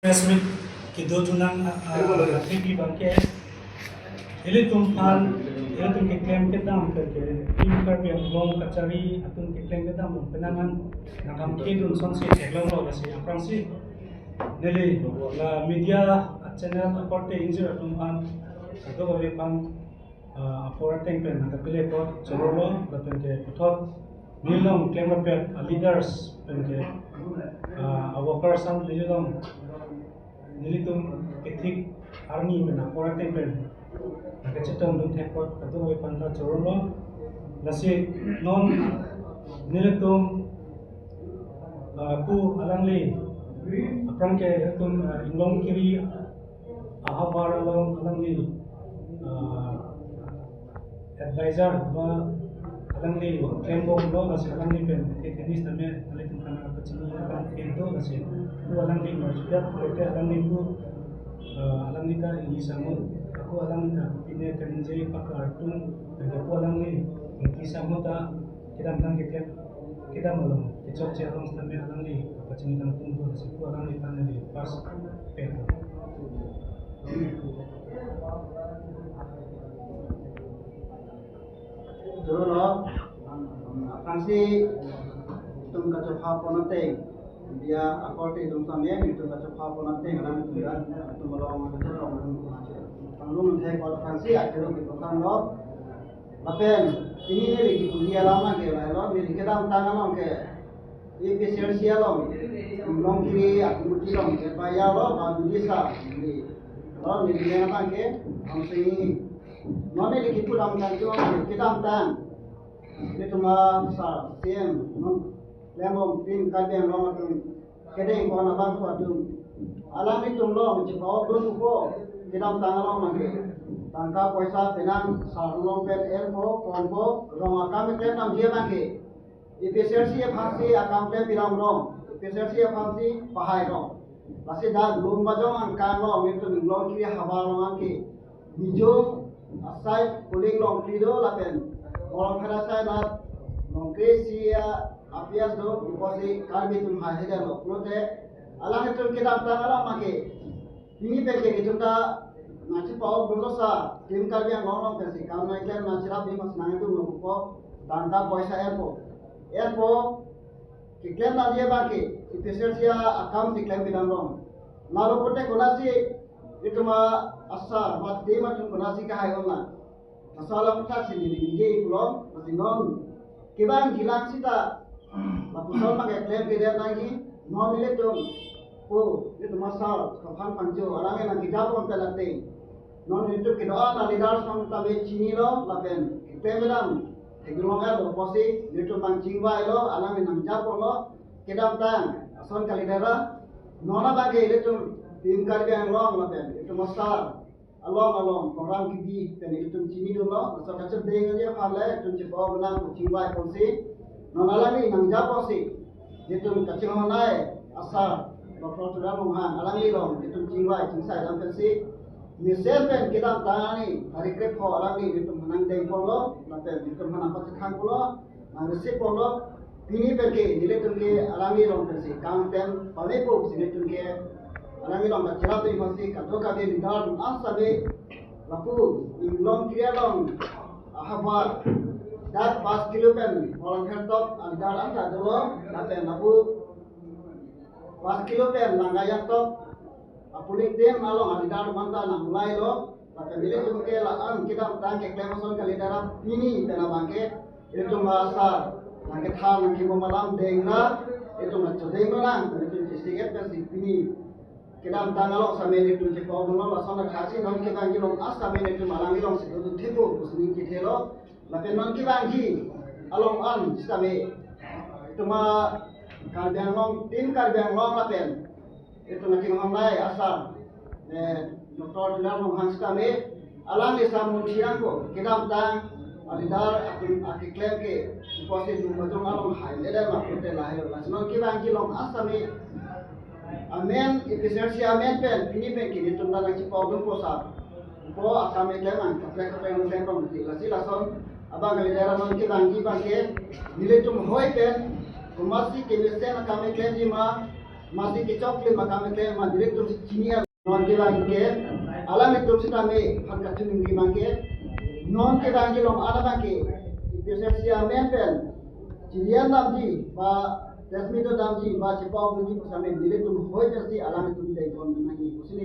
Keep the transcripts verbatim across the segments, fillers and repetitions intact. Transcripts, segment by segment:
Press meet kedo junang a, a, a, T V bangke. Ilitum aphan, ilitum keklem kedam ke, ke, Team Karbi Anglong kachari atum keklem kedam along penang an nangkam kedun sonsi theklonglo lasi aphrangsi neli la media channel akorte ingjir atum aphan, kadokave aphan, ah, apor ateng pen nangkapilek apot chorolo, lapen ke puthot neli along klemrapet a leaders pen ke, ah, a workers an neli along, nelitum kethik arni pen apor ateng pen nangkachetongdun thek apot kadokave aphan ta chorolo. Lasi non nelitum, ah, pu alangli aphrang ke ilitum, ah, Inglongkiri ahavar along alangli, ah, advisor ba alangli klembomlo, lasi alangli pen the thenis tame nelitum aphan nangpachini alam kento, lasi pu alangli marjudat pulote alangli pu, ah, alangli ta ini sango, ako alangli ta pine kaningje pakar tung, pu alangli ini sango ta kedamtang keklem kedam along kechokche along tame alangli pachini tangtung do, lasi pu alangli aphan neli first pen. Chorolo, aphrangsi itum kachopha pon ateng, media akorte itum tame itum kachopha pon ateng, alam itum dan itum along kachopha pon ateng. Panglong thek apot aphrangsi akhiro itum tanglo. Lapen pini neli kipuji alam ke lahelo, neli kedamtang along ke A P H L C along, Inglongkiri akomiti along, F I R lo, ba dudisa, neli. Lo, neli nang abang ke, ang sini. Non neli kipu dam kan tu, kedamtang. Ilitum asar, C M, non, klembom Team Karbi Anglong atum kedeng pon abangphu atum. Alanglitum along chepa-okdun thupo, kedamtang along abang ke. Tangka poisa penang, sar along pen enpo, ponpo, rong akam keklem damji abang ke. A P H L C aphansi akam klem pidam rong, A P H L C aphansi pahai rong. Lasi dak Lumbajong angkang along, itum Inglongkiri havar along abang ke. Mijung asai polling longkli do lapen Borlongphet asai nat longkli isi a-P S do, pusi Karbi atum hai hede lo. Pulote alanglitum kedamtang along abang ke, pini pen ke itum ta nangchepa-okdunlo sa, Team Karbi Anglong along pensi kam nangklem nangcherap di mas nangdunlo pupo, tangka poisa enpo. Enpo, keklem damji abang ke, A P H L C akam si klem pidam rong. Lalo pulote konatsi itum asar, ba team atum konatsi kahai onna. Laso alam athak si neli ningje pulo, masi non kevangji lang sita, lapuson abang ke klem kedet nangji, non ilitum pu, ilitum asar, Tapan Pangcho, alang nangkejapon pen ateng. Non ilitum kedo-an a leaders atum tame chinilo, lapen keklem kedam theklong-etlo pusi, ilitum abang chingvailo, alang nangjaponlo, kedamtang ason kalidera, non abang ke ilitum Team Karbi Anglong lapen ilitum asar along along program kebi pen ilitum chinidunlo, laso kachedeng aja aphan le ilitum chepa-ok nang pu chingvai ponsi, non alangli nangjaponsi, ilitum kachinghon-ai asar, Doctor Tuliram Ronghang, alangli along ilitum chingvai chingsai dam pensi, mesen pen kedamtang arni, tarik krepho alangli ilitum aphan nangdengponlo, lapen ilitum aphan nangpachethangponlo, nang-receive ponlo, pini pen ke, nelitum ke alangli along pensi kangtem pamepo pusi nelitum ke alangli along kacherap di masi kadokave leader atum asame lapu Inglongkiri along ahavar dak pas kilo pen Borlongphet tok a leader anta dolo, lapen lapu pas kilo pen Langkajang tok a polling team along a leader atum anta nanglailo. Lapen ilitum ke la-an kedamtang keklem ason kalidera pini pen abang ke ilitum asar nangkethan nangkebom alam dengra, ilitum achodeng lonang, ilitum chesik-et pensi pini kedamtang along same ilitum chepa-okdunlo, lason athak si non kevangji along asame ilitum alangli alongsi dodun thepo pusi ning kethelo. Lapen non kevangji along an sitame itum a Karbi Anglong, Team Karbi Anglong lapen itum kachinghon-ai asar, eh, Doctor Tuliram Ronghang sitame alangli samun thirang ko kedamtang a leader atum akeklem ke, pusi Lumbajong along hai lele ma pulote lahelo. Lasi non kevangji along asame amen, A P H L C amen pen pini pen ke nelitum ta nangchepa-okdunpo sa. Pu akam keklem an kaprek kaprek nangklem rong di. Lasi lason abang kalidera non kevangji abang ke, nelitum hoi pen komatsi kemesen akam keklemji ma, Masi kechok klim akam ke ma direct atum si chini ya. Non kevang ke, alanglitum sitame aphan kachiningri abang ke, non kevang kelong an abang ke, A P H L C amen pen chirian damji, ba press meet damji, ba chepa-ongji pu sitame nelitum hoi jasi alanglitum dengpon nangji pusi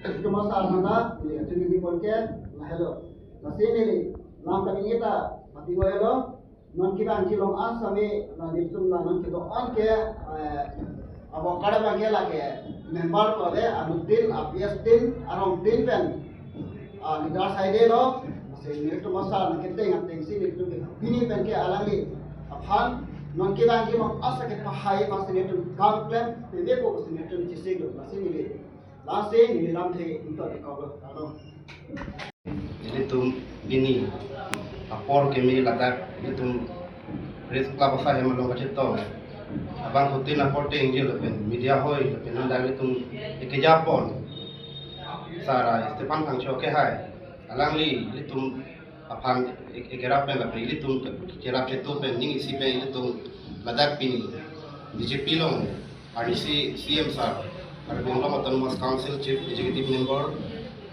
nelitum asar mana, neli kachiningri pon ke lahelo. Lasi neli lam kaning-et ta pati ngohelo. Non kevang kelong an sitame, la nelitum la non kedo-an ke, eh, abo kada abang ke lake member ko le, anutin, apias tin, arongtin pen, ah, leader saidelo, si nelitum asar nangketeng atengsi nelitum ke pini pen ke alangli aphan non kevang kelong an sitame kepahai, masi nelitum kam klem peme ko si nelitum chesik do, masi neli lasi neli lamthe ington ikop lo, ano. Ilitum pini apor keme ladak ilitum Press Club asai hem along kachetong abang kutin apor tengji lapen media hoi lapen non dak ilitum ekejapon Sar Stephen Phangcho kehai, alangli ilitum aphan ek-, ekerap pen lapen ilitum ke-, kerap ketu pen ning isi pen ilitum ladak pini B J P along arnisi C M sar, Karbi Anglong Autonomous Council Chief Executive Member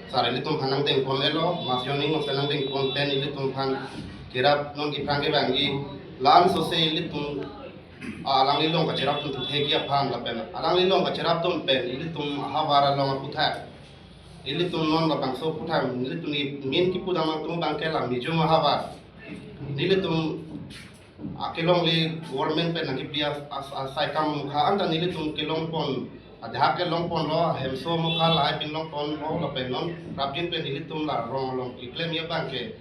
sar ilitum aphan nangdengpon lelo, mas joining nangse nangdengpon pen ilitum aphan kerap non kephrang kevangji, la-an sose ilitum, ah, alangli along kacherap atum thekji aphan lapen alangli along kacherap atum pen ilitum ahavar along aputhak, ilitum non labangso aputhak, ilitum ni min kipudam atum abang ke la Mijum ahavar. Nelitum akelongle government pen nangkepi as, as, asai kam mukha anta nelitum kelongpon, adahak kelongponlo, hemso mukha lahai pin longponlo, lapen non prapjin pen nelitum la rong along keklemji abang ke,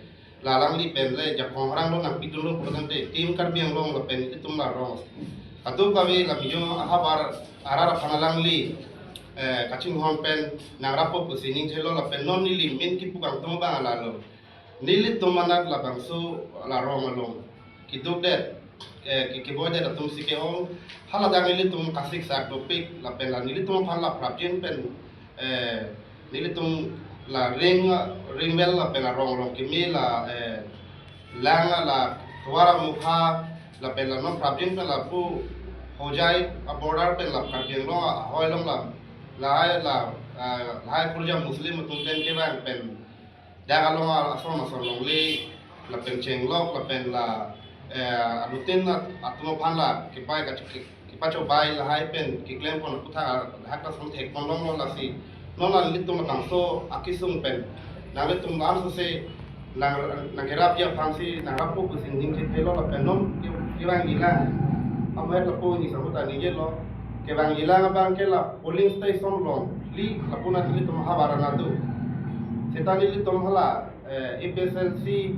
la alangli pen le jakong rang lo nangpidunlo pulotangte, Team Karbi Anglong lapen nelitum la rong. Kadokave la Mijum ahavar arat aphan alangli, eh, kachinghon pen nangrappo pusi ningthelo lapen non neli min kipu kangtung abang lalo. Nelitum anat labangso la rong along keduk det, eh, ke, keboi det atum si ke-ong, haladak nelitum kasik sak dopik, lapen la nelitum aphan la prapjin pen, eh, nelitum la ring, ring well lapen la rong along keme la, eh, lang la tovar amukha, lapen la non prapjin pen lapu Hojai a-border pen la Karbi Anglong ahoi along la, lahai la, eh, lahai kurja Muslim atum pen kevang pen dak along ason ason longle, lapen chenglok, lapen la, eh, anutin at-, atum aphan la kepai ka, ke, kepachobai lahai pen keklempon aputhak hak ta son thekpon longlo lasi. Non la nelitum labangso akesung pen nanglitum la-an sose nang, nangkerapji aphansi nangrappo pusi ningje thelo lapen non ke, kevangjilang. Amohet lapu ni sahuta ningjelo. Kevangjilang abang ke la polling station along phli lapu na nelitum ahavar anat do. Seta nelitum hala, eh, A P H L C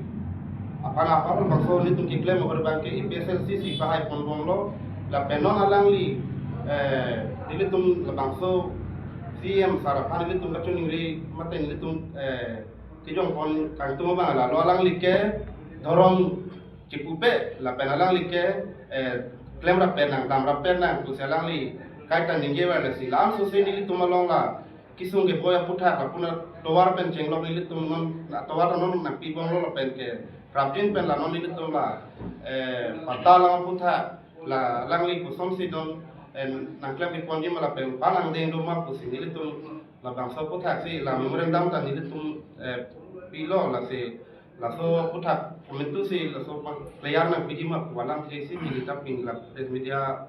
aphan aphan bangso nelitum keklem ahor abang ke A P H L C si pahai ponbomlo, lapen non alangli, eh, nelitum labangso C M sar aphan nelitum kachiningri mate nelitum, eh, kejongpon kangtung abang lalo alangli ke dhorom chipupe lapen alangli ke, eh, klemrap pen nang, damrap pen nang pusi alangli kaita ningje ver lasi la-an sose nelitum along la kesung keboi aputhak lapu na tovar pen chenglok nelitum non, na tovar non nangpibomlo lapen ke prapjin pen la non nelitum la, eh, patta lang aputhak la alangli kosonsi don, eh, nangklem keponji ma lapen pa nangdeng do ma pusi nelitum labangso aputhak si la memorandum ta nelitum, eh, pilo lasi laso aputhak komantu si laso pa player nangpiji ma pu alamthe si neli ta pini la press media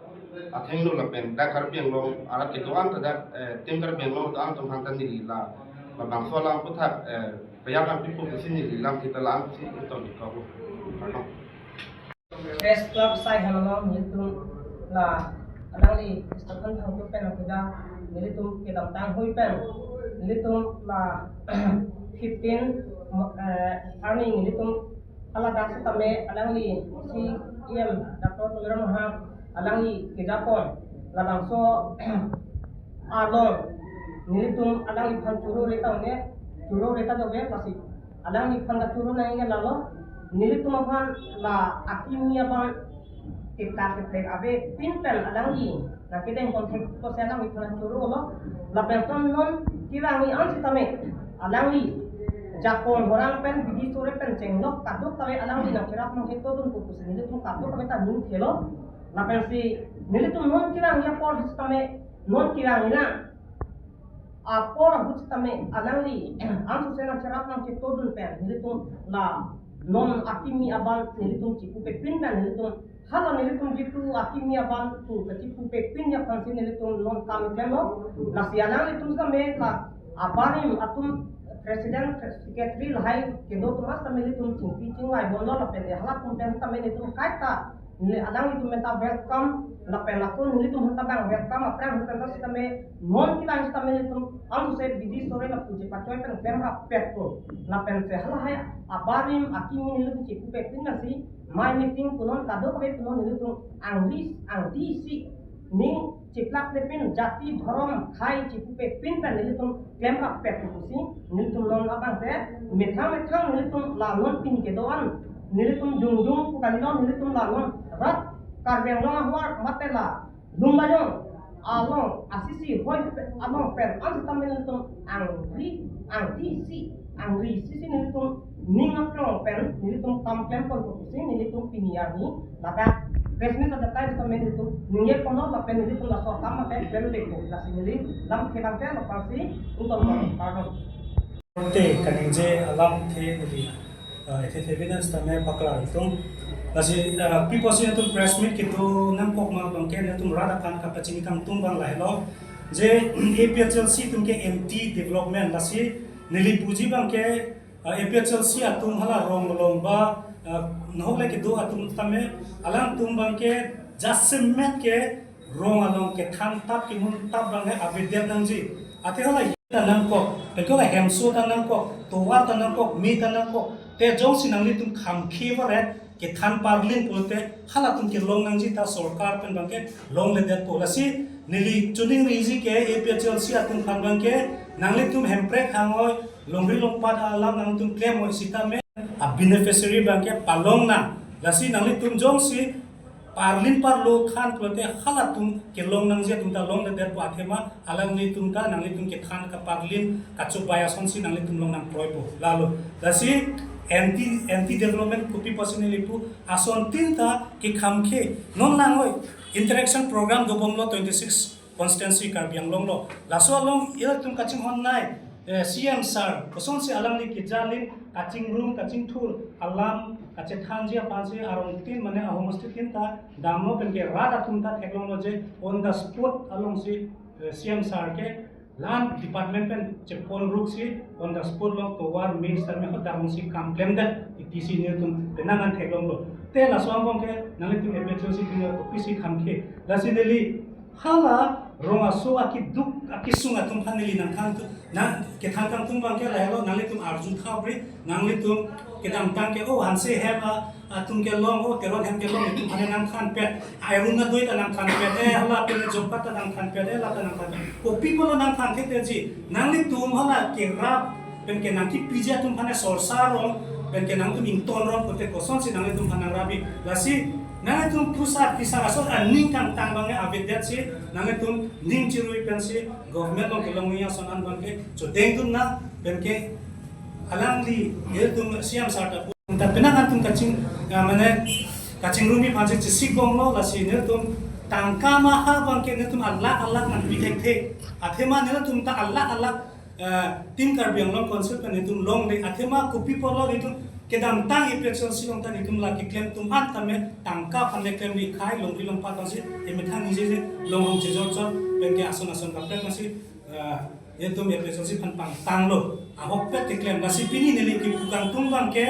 athengno lapen dak Karbi Anglong arat kedo-an ta dak, eh, Team Karbi Anglong do-an atum aphan ta neli la labangso alam aputhak, eh, player nangpipo pusi neli lamthe ta la-an si ington ikop lo. Kardom. Press Club asai hem along nelitum la alangli Stephen Phangcho pen akida nelitum kedamtang hui pen nelitum la fifteen, eh, arni nelitum haladak sitame alangli C E M Doctor Tuliram Ronghang alangli kejapon labangso along nelitum alangliphan choro reta ne, choro reta jove pasi alangliphan kachoro nangji lalo, nelitum aphan la akimi abang keplak keplek ave pin pen alangli nangkedengpon thek pusi alangliphan chorolo, lapen non non kevangji an sitame alangli jakong horang pen bidi sore pen chenglok kadokave alangli nangcherap nangchetodun pu pusi nelitum kadokave ta ningthelo, lapensi nelitum non kevangji apor sitame Non kevang ina apor ahut sitame alangli ansose nangcherap nangchetodun pen nelitum la non akimi aban nelitum chipupepin pen nelitum hala nelitum jitu akimi aban tu kachipupepin aphansi nelitum non kam klemlo. Lasi alanglitum sitame la abarim atum president, secretary lahai kedo atum sitame nelitum chingpi chingvai bomlo lapen halatum pen sitame nelitum kaita neli alanglitum pen ta welcome lapen ako nelitum pen ta bang welcome aphrang pen ta sitame non kevang sitame nelitum ansose bidi sore lapu chepachoi pen klemrap petpo lapen se halahai abarim akimi nelitum chipupepin nasi mai meeting punon kadokave punon nelitum angri angri si ning chiplak lepin jati dhorom khei chipupepin pen nelitum klemrap petpo pusi nelitum non abang te methang methang nelitum la non pini kedo-an nelitum jongjong pu kalilo nelitum la non rat Karbi Anglong ahor mate la Lumbajong along asisi hoi pe- along pen ansitame nelitum angri angri si angri sisi nelitum ning aklong pen nelitum kam klempon pusi nelitum pini arni ladak press meet adak kai sitame nelitum ningje ponlo lapen nelitum laso akam mate klem deko lasi neli lam kevang ke lapusi ington pardon. Te kaningje alamthe neli, ah, ethe the evidence tame paklar tung. Lasi, ah, pi pusi nelitum press meet kedo nangkok ma abang ke nelitum rat aphan kapachini kangtung abang lahelo. Je A P H L C atum ke anti development lasi neli puji abang ke, ah, A P H L C atum hala rong along ba, ah, nahok le kedo atum tame alangtum abang ke jasemet ke rong along kethan tap kemun tap abang ke avedet nangji. Athe hala ta nangkok, penke hala hemso ta nangkok, tovar ta nangkok, me ta nangkok. Te jongsi nanglitum khamkhe varet kethan parlin pulote halatum kelong nangji ta sorkar pen abang ke longledetpo. Lasi neli choningriji ke A P H L C atum aphan abang ke nanglitum Hemprek hangoi longri longpat alam nangtum klem oi sitame a beneficiary abang ke palong nang. Lasi nanglitum jongsi parlin parlo than pulote halatum kelong nangji atum ta longledetpo athema alanglitum ta nanglitum kethan kaparlin kachobai asonsi nanglitum long nangkroipo. Lalo. Lasi anti anti development kopi pusi neli pu asontin ta kekhamkhe non langoi interaction program dobomlo twenty six constituency Karbi Anglong lo. Laso along ilitum kachinghon nai, eh, C M sir, kosonsi alangli kejalin kachingrum kachingthur alam kachethanji aphansi arongtin mane ahomostitin ta damlo penke rat atum ta theklonglo je on the spot alongsi, eh, C M sir ke la-an department pen chepon ruksi on the spot along tovar me sitame ho damsi kam klemdet iti si nelitum penang an theklonglo. Te laso angbong ke nanglitum A P H L C atum kopisi khamkhe. Lasi neli hala rong aso akiduk akisung atum aphan neli nangthan tu, na kethan kangtung abang ke lahelo nanglitum arju tha bri, nanglitum kedamtang ke, oh, Hanse hem a, atum kelong, oh, Teron hem kelong, itum aphan nangthanpet, Airuna doi ta nangthanpet, eh, hala pen Jompa ta nangthanpet, eh, la ta nangthanpet. Kopi pulo nangthan thektheji, nanglitum hala kerap penke nangkipiji atum aphan sorsa rong, penke nangtum ington rong pulote kosonsi nanglitum aphan nangrabi. Lasi nanglitum pusat kisar ason aning kangtang abang ke avedetsi nanglitum ning chirui pensi government along kelongji ason an abang ke chodengdun nang penke alangli ilitum C M sir ta pu. Ta penang atum kaching, ah, mane kachingrumi aphansi chesik bomlo lasi nelitum tangka maha abang ke nelitum alak alak nangpi thekthe. Athema nelitum ta alak alak, eh, Team Karbi Anglong Council pen nelitum longle athema kopi pulo nelitum kedamtang A P H L C along ta nelitum la keklem atum an tame tangka aphan le klemri khei longri longpat aphansi emethang ningjeje longhong chejor chor penke ason ason kaprek aphansi, eh, nelitum A P H L C aphan pangtanglo ahokpet keklem. Lasi pini neli kipu kangtung abang ke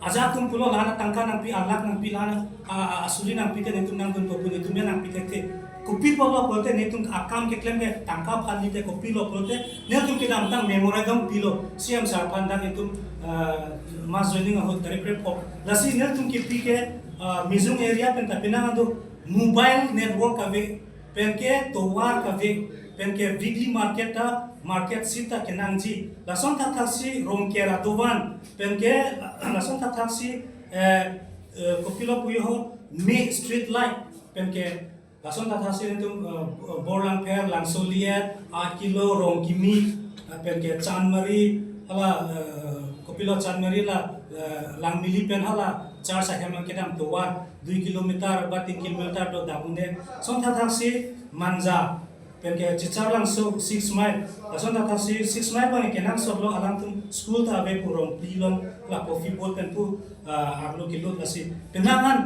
ajat atum pulo la-an atangka nangpi, alak nangpi, la-an a, a, asuri nangpi te nelitum nangdun papu nelitum ya nangpi thekthe. Kopi pulo pulote nelitum akam keklem ke tangka aphan ni te kopilo pulote nelitum kedamtang memorandum pilo C M sir aphan dak nelitum, ah, mass joining ahut tarik krepho. Lasi nelitum kipi ke, ah, Mijung area pen ta penang an do mobile network ave, penke tovar kave, penke weekly market ta market si ta kenangji. Lason thakthaksi rongker adovan, penke lason thakthaksi, eh, eh, kopilo puyo ho me street light, penke lason thakthaksi nelitum, eh, Borlangpher, Langsoliet, Akilo, Rongkimi, eh, penke Chanmari, hala, eh, Kopilo Chandmari la, eh, Langmili pen hala church ahem kedam tovar dui kilometer ba tin kilometer do dam un-e. Lason thakthaksi Manja penke Chicharlangso six mile. Lason thakthaksi six mile abang kenangsotlo, alangtum school ta ave pu Rongpli along la coffee board pen pu, ah, arlo kelut lasi. Penang an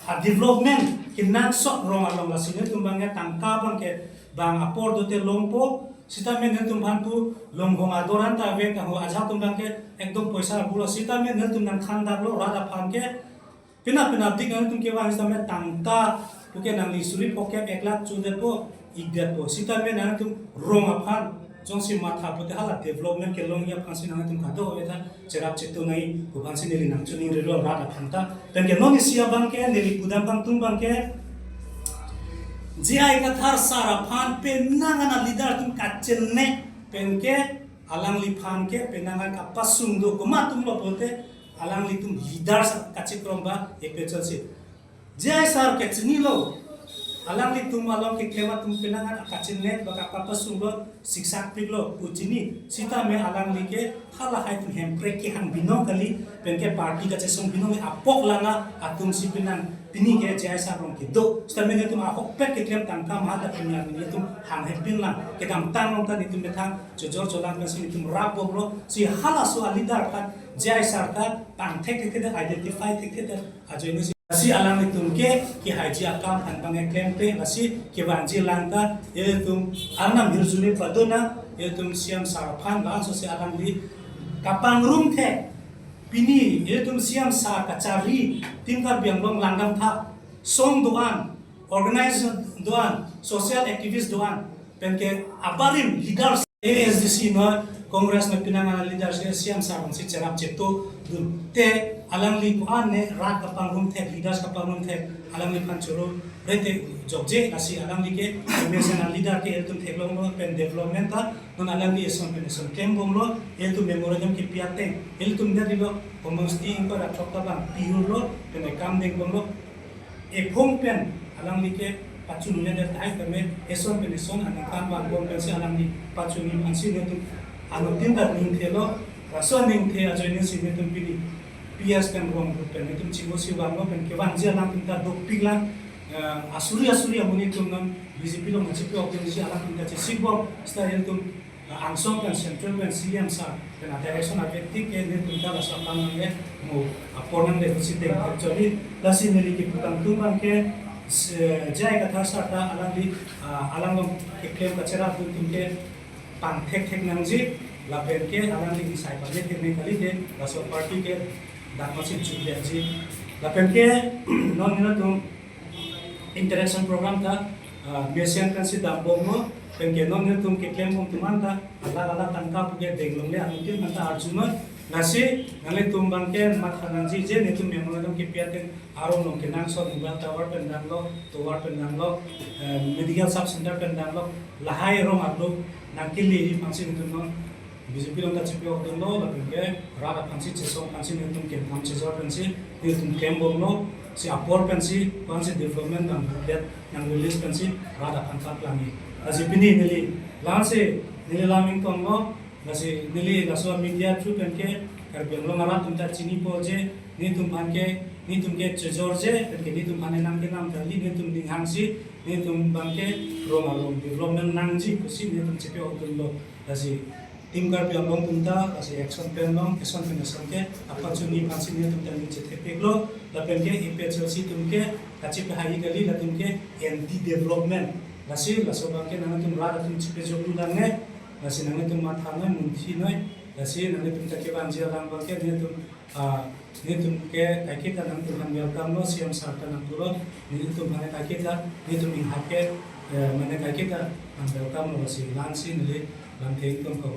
a-development kenangsot rong along lasi netum abangke tangka abangke bang apor dote longpo. Sitame netum aphan pu longhong ador an ta ave, kangho ajahak atum abangke ekdom poisa abulo. Sitame netum nangthandaklo rat aphan ke. Pina pina dik nangtum kevang sitame tangka puke nangli suri phongkep ek lakh chudetpo, ikdetpo. Sitame nangtum rong aphan jongsi matha pute hala development kelongji aphansi nangtum kado-ave ta cherap chetu nai pu aphansi neli nangchiningrilo rat aphan ta. Penke non isi abangke neli pudam kangtung abangke J I Kathar sir aphan penang an a-leader atum kachenne penke alangliphan ke penang an kapasung do, komat atumlo pulote alanglitum leaders kachekrom ba A P H L C. J I sir ke chinilo, alanglitum along keklem atum penang an kachenne ba kapasunglo, siksak piklo pu chini. Sitame alangli ke halahai atum hemprek kehang binong kali, penke party kachesong binong apok langa atumsi penang pini ke J I sir along kedo. Sitame netum ahokpet keklem tangka maha ta pini arni netum hang hepin lang. Kedamtang along ta netum methang chojor cholang pensi netum rapbomlo. Si halaso a-leader kan J I sir ta pangthek thekthedet, identify thekthedet ajoine si, si alanglitum ke kehaiji akam aphan abang klemkle, lasi kevangji alang ta ilitum arnam hirjume padona, ilitum C M sir aphan bangso si alangli kapangrum thek. Pini ilitum C M sir kachari Team Karbi Anglong Langdamtha, song do-an, organization do-an, social activist do-an, penke abarim leaders A S D C noi, Congress noi, penang an leaders ke C M sir alongsi cherap chetu dun. Te alangli ko-an ne rat kapangrum thek, leaders kapangrum thek, alangliphan choro rete jokje, lasi alangli ke M S N a-leader ke ilitum theklonglo pen development ta, non alangli eson pen eson klembomlo, ilitum memorandum kepi ateng ilitum det-ilo, komon sti ingkoi ra throk ta bang pihurlo, pen ekam dengbomlo. Ephong pen alangli ke pachunledet tahai tame eson pen eson aningkan vangbom pensi alangli pachunji aphansi netum anuttin ta ningthelo, laso aningthe ajoine si netum pini P S pen rong pen netum chibo si vanglo, pen kevangji alangtum ta dopik lang, eh, asuri asuri amonit atum non B J P along chepi-ok pensi alangtum ta chesikbom, sita ilitum angsong pen central pen C M sir pen a-direction ave tik ke netum ta laso akam nangle mo apor nangle pusi deng. Actually lasi neli kepu kangtung abangke se-, J I Kathar sir ta alangli, ah, alang along keklem kacherap atum ke pangthek thek nangji, lapen ke alangli kisai pame thek nang kali ke laso party ke dak masi chukleji. Lapen ke non netum interaction program ta, ah, mesen pensi dambomlo, penke non netum keklembom atum anta alat alat tangka puke denglongle anuttin anta arjunoi, lasi nanglitum abangke matha nangji je netum memorandum kepi ateng arong along kenangsot mobile tower pen damlo, tower pen damlo, eh, medical sub center pen damlo, lahai rong arlo nangkeleji aphansi netum non B J P along ta chepi-ok dunlo, lapen ke rat aphansi chesong aphansi netum kemkam chejor pensi netum klembomlo, si apor pensi aphansi development nang update nang release pensi rat aphan ta plangji. Lasi pini neli lasi neli lam ingtonglo, lasi neli laso media through penke Karbi Anglong arat atum ta chinipo je netum aphan ke, netum ke chejor je, penke netum aphan nang kenam kali, netum ninghangsi netum abangke rong along development nangji pusi netum chepi-ok dunlo. Lasi Team Karbi Anglong atum ta lasi action pen along eson pen eson ke apachunji aphansi netum ta ning chethepiklo, lapen ke A P H L C atum ke kachipehai kali, latum ke anti development. Lasi laso abangke nangtum rat atum chipejoklu nangne, lasi nangtum mathanoi munthinoi, lasi nangtum ta kevangji alang abangke netum, ah, netum ke kaiketa nangtum aphan welcome lo, C M sir ta nangpulo, netum aphan kaiketa, netum inghap ke, eh, mane kaiketa nang welcome lo, lasi la-ansi neli lamthe ingtong ko.